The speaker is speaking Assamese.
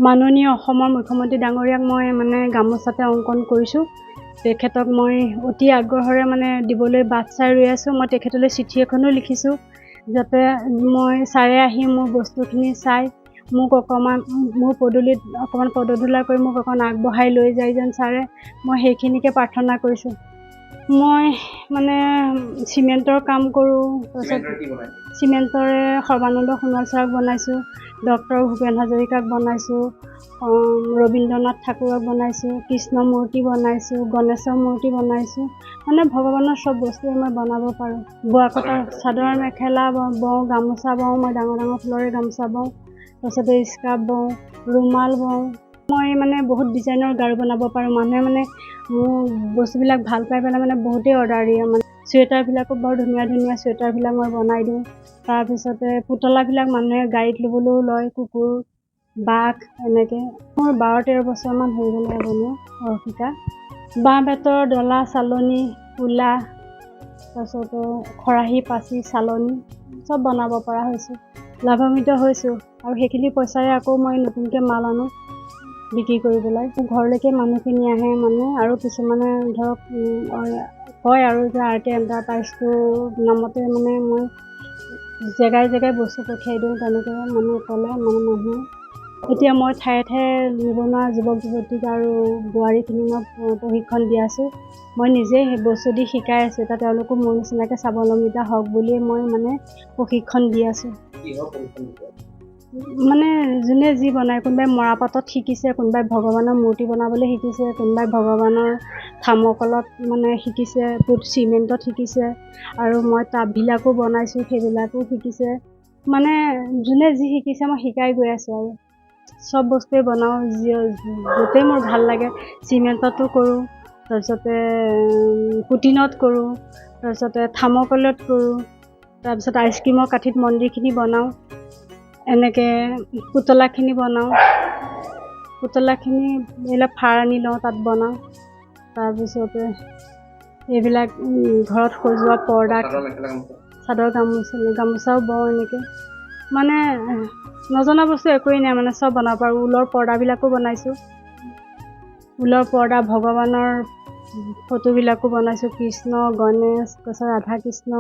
মাননীয় অসমৰ মুখ্যমন্ত্ৰী ডাঙৰীয়াক মই মানে গামোচাতে অংকন কৰিছোঁ। তেখেতক মই অতি আগ্ৰহেৰে মানে দিবলৈ বাট চাই ৰৈ আছোঁ। মই তেখেতলৈ চিঠি এখনো লিখিছোঁ, যাতে মই ছাৰে আহি মোৰ বস্তুখিনি চাই মোক অকণমান মোৰ পদূলিত অকণমান পদধূলা কৰি মোক অকণ আগবঢ়াই লৈ যায় যেন ছাৰে, মই সেইখিনিকে প্ৰাৰ্থনা কৰিছোঁ। মই মানে চিমেণ্টৰ কাম কৰোঁ। তাৰপিছত চিমেণ্টৰে সৰ্বানন্দ সোণোৱাল ছাৰক বনাইছোঁ, ডক্টৰ ভূপেন হাজৰিকাক বনাইছোঁ, ৰবীন্দ্ৰনাথ ঠাকুৰক বনাইছোঁ, কৃষ্ণ মূৰ্তি বনাইছোঁ, গণেশৰ মূৰ্তি বনাইছোঁ। মানে ভগৱানৰ চব বস্তুৱে মই বনাব পাৰোঁ। বোৱা কটা চাদৰ মেখেলা বওঁ, গামোচা বওঁ, মই ডাঙৰ ডাঙৰ ফুলৰে গামোচা বওঁ, তাৰপিছতে স্কাৰ্ফ বওঁ, ৰুমাল বওঁ। মই মানে বহুত ডিজাইনৰ গাৰু বনাব পাৰোঁ। মানুহে মানে মোৰ বস্তুবিলাক ভাল পাই পেলাই মানে বহুতেই অৰ্ডাৰ দিয়ে। মানে চুৱেটাৰবিলাকো বৰ ধুনীয়া ধুনীয়া চুৱেটাৰবিলাক মই বনাই দিওঁ। তাৰপিছতে পুতলাবিলাক মানুহে গাড়ীত ল'বলৈও লয়, কুকুৰ, বাঘ এনেকৈ। মোৰ 12-13 বছৰমান হৈ গ'লে বনোৱা আৰু শিকা। বাঁহ বেতৰ ডলা, চালনী, কুলা, তাৰপিছতে খৰাহী, পাচি, চালনী চব বনাব পৰা হৈছোঁ। লাভান্বিত হৈছোঁ আৰু সেইখিনি পইচাৰে আকৌ মই নতুনকৈ মাল আনো বিক্ৰী কৰি পেলাই। ঘৰলৈকে মানুহখিনি আহে মানে, আৰু কিছুমানে ধৰক কয় আৰু যে আৰ কে এণ্টাৰপ্ৰাইজটোৰ নামতে মানে মই জেগাই জেগাই বস্তু পঠিয়াই দিওঁ, তেনেকৈ মানে ক'লে মানে মানুহে। এতিয়া মই ঠায়ে ঠায়ে নিবনুৱা যুৱক যুৱতীক আৰু বোৱাৰীখিনি মই প্ৰশিক্ষণ দি আছোঁ। মই নিজেই সেই বস্তু দি শিকাই আছোঁ। এতিয়া তেওঁলোকো মোৰ নিচিনাকৈ স্বাৱলম্বিতা হওক বুলিয়ে মই মানে প্ৰশিক্ষণ দি আছোঁ। মানে যোনে যি বনায়, কোনোবাই মৰাপাটত শিকিছে, কোনোবাই ভগৱানৰ মূৰ্তি বনাবলৈ শিকিছে, কোনোবাই ভগৱানৰ থাৰ্মকলত মানে শিকিছে, চিমেণ্টত শিকিছে, আৰু মই টাববিলাকো বনাইছোঁ, সেইবিলাকো শিকিছে। মানে যোনে যি শিকিছে মই শিকাই গৈ আছোঁ। আৰু চব বস্তুৱে বনাওঁ, য'তেই মোৰ ভাল লাগে। চিমেণ্টতো কৰোঁ, তাৰপিছতে পুটিনত কৰোঁ, তাৰপিছতে থাৰ্মকলত কৰোঁ, তাৰপিছত আইচক্ৰীমৰ কাঠিত মন্দিৰখিনি বনাওঁ, এনেকৈ পুতলাখিনি বনাওঁ। পুতলাখিনি এইবিলাক ফাৰ আনি লওঁ, তাত বনাওঁ। তাৰপিছতে এইবিলাক ঘৰত সজোৱা পৰ্দা, চাদৰ, গামোচাও বওঁ এনেকৈ। মানে নজনা বস্তু একোৱেই নাই, মানে চব বনাব পাৰোঁ। ঊলৰ পৰ্দাবিলাকো বনাইছোঁ, ঊলৰ পৰ্দা, ভগৱানৰ ফটোবিলাকো বনাইছোঁ, কৃষ্ণ, গণেশ, তাৰপিছত ৰাধা কৃষ্ণ।